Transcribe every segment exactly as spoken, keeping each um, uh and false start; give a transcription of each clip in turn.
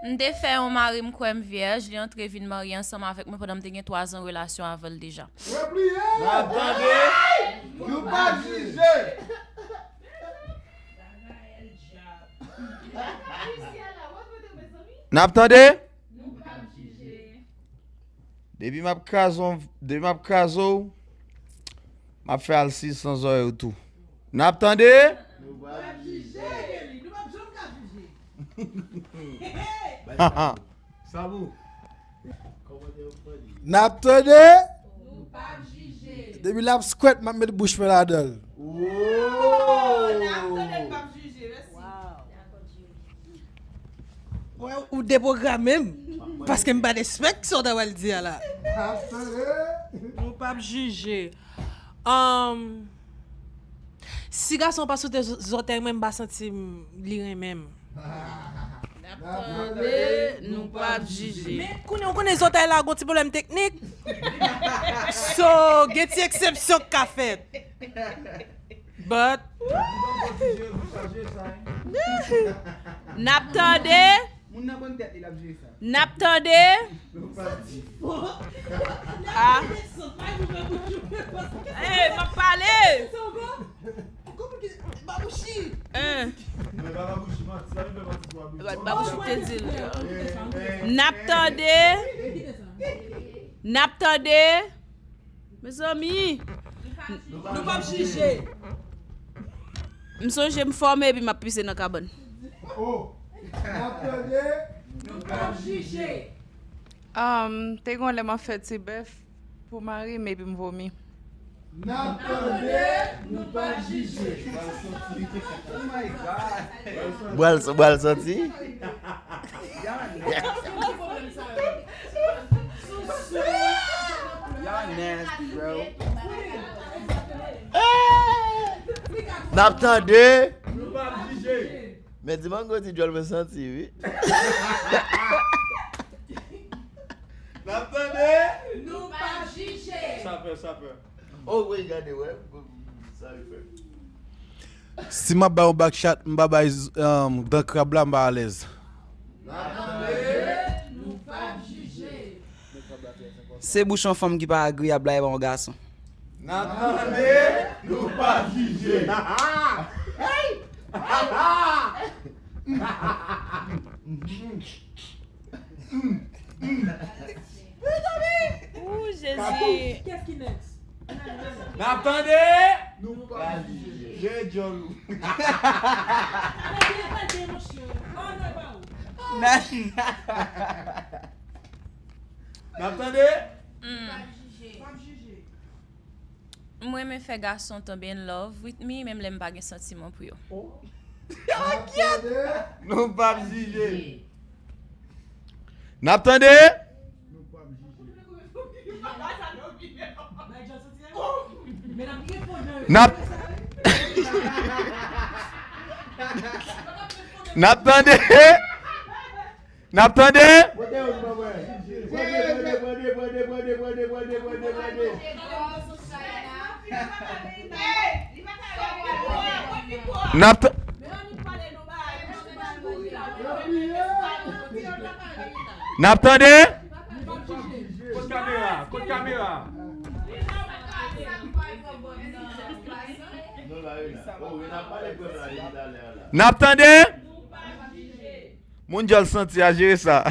M te fè yon mari m kwè m vyèj, li antre vin marye ansanm avèk mwen pandan m te gen twa zan relasyon avè l deja. N ap tande. Nou p ap jije. N ap tande. Depi m ap kraze w, depi m ap kraze w, m ap fè al siz san zòrèy ou tou. N ap tande. Nou p ap jije. Nou p ap jije. Sa bon. N ap tande. Nou p ap jije. Depi l ap skwèt, m ap met bouch mwen ladan l. N ap tande, nou p ap jije. Mèsi. Wè, ou deprograme m. Paske m pa t espèk sa w ta pral di a la. Nou p ap jije. Um, si gason pa sote z- zòtèy mwen, m pa santi m- li renmen m. N ap tande, nou p ap jije. Men kounye a, ou konnen zòtèy la gon ti pwoblèm teknik. So, gen ti eksepsyon k ka fèt. But n ap tande. Moun nan konn tèt li, l ap jere sa. N ap tande. Ah. Hey, m ap pale. Hein. Babouchi te di l. N ap tande. N ap tande. Mezanmi. Nou p ap jije. M sonje m fòme epi m ap pise nan kabann. Oh. N ap tande. Nou p ap jije. Um, te gon lè m ap fè ti bèf pou mari m epi m vomi. N ap tande, nou p ap jije. Oh my God. Bwal, bwal santi. Y'all nasty, bro. N ap tande. Nou p ap jije. Men ti mango ti djòl mwen santi, wi. N ap tande. Nou p ap jije. Sapè, sapè. Oh, wi, gade, wè. Sa li fè. Si m ap bay yon back shot, m pa bay, um, dan krab la, m pa alèz. N ap tande. Nou p ap jije. Se bouch yon fanm ki pa agreyab la, e pa yon gason. N ap tande, nou p ap jije. Ooh, Jezi. N ap tande, nou p ap jije. Jè djòl ou. N ap tande. Mm. M renmen fè gason tonbe in love with me, menm lè m pa gen santiman pou yo. Oh. Nou p ap jije. N ap tande. N ap, n ap tande. N ap tande. N ap t- N ap tande. Kot kamera? Kot kamera? N ap tande. Moun djòl santi a jere sa.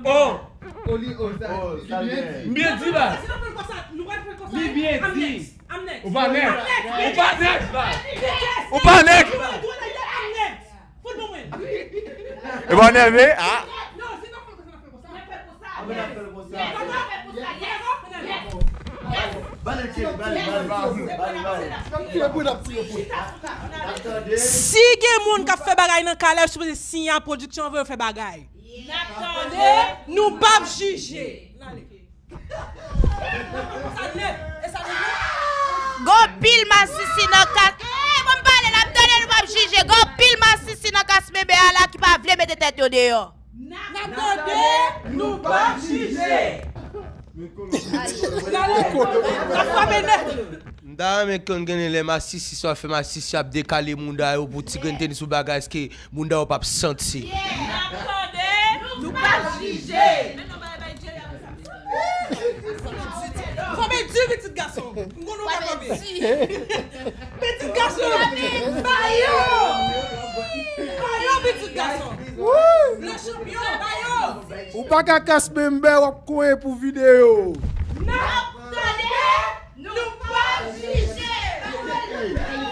Oh! Oh, li, oh, sa, oh, li sa byen di. Byen di, baz. Li byen di. Ou pa nèk. Ou pa nèk, baz. Ou pa nèk. E pa nève, ah. Si gen moun k ap fè bagay nan kay la, yo sipoze siyen a pwodiksyon anvan yo fè bagay. N ap tande. Nou p ap jije. Gon pil masisi nan kas. Eh, bon, m pale, n ap tande, nou p ap jije. Gon pil masisi nan kas bebe a la ki pa vle mete tèt yo deyò. N ap tande, nou p ap jije. M ta renmen konn gen lè masisi sa fè masisi ap dekale mounda yo pou ti grenn tenis ou bagay, èske mounda yo p ap santi? Nou pa jije. Fò m di pitit gason. M konn ou pa fò m. Pitit gason. Ba yo. Ba yo pitit gason. Le chanpyon, ba yo. Ou pa ka kas menm bè w ap konyen pou videyo. N ap tande, nou p ap jije.